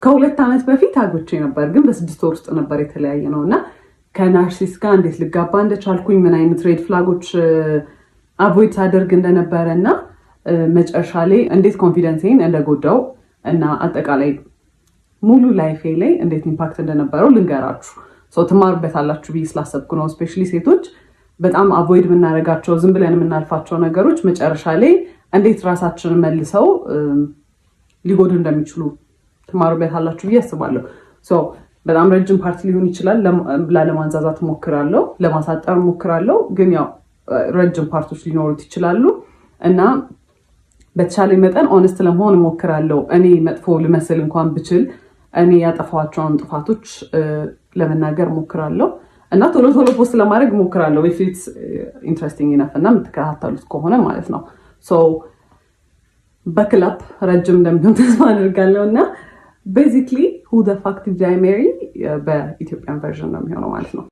ከ2 ዓመት በፊት አግብቼ ነበር፣ ግን በ6 ወር ውስጥ ነበር የተለያየነው። እና ከ narcissist ጋር እንዴት ልጋባ እንደቻልኩኝ፣ ምን አይነት red flag ኦች avoid ሳደርግ እንደነበረ እና መጨረሻ ላይ እንዴት confidence ኤን እንደጎዳው እና አጠቃላይ ሙሉ life ኤ ላይ እንዴት impact እንደነበረው ልንገራችሁ። So ትማሩበታላችሁ ብዬ ስላሰብኩ ነው። Especially ሴቶች በጣም avoid የምናደርጋቸው፣ ዝም ብለን የምናልፋቸው ነገሮች መጨረሻ ላይ እንዴት ራሳችንን መልሰው ሊጎዱ እንደሚችሉ ትማሩበታላችሁ ብዬ አስባለሁ። በጣም ረጅም part ሊሆን ይችላል። ላለማንዛዛት እሞክራለሁ፣ ለማሳጠር እሞክራለሁ። ግን ያው ረጅም part ኦች ሊኖሩት ይችላሉ እና በተቻለ መጠን honest ለመሆን እሞክራለሁ። እኔ መጥፎ ልመስል እንኳን ብችል እኔ ያጠፋኋቸውን ጥፋቶች ለመናገር እሞክራለሁ እና ቶሎ ቶሎ post ለማድረግ እሞክራለሁ። If it's interesting enough እና የምትከታተሉት ከሆነ ማለት ነው። Buckle up፣ ረጅም እንደሚሆን ተስፋ አድርጋለሁ። እና basically "Who the fuck did I marry" በ Ethiopian version ነው የሚሆነው ማለት ነው።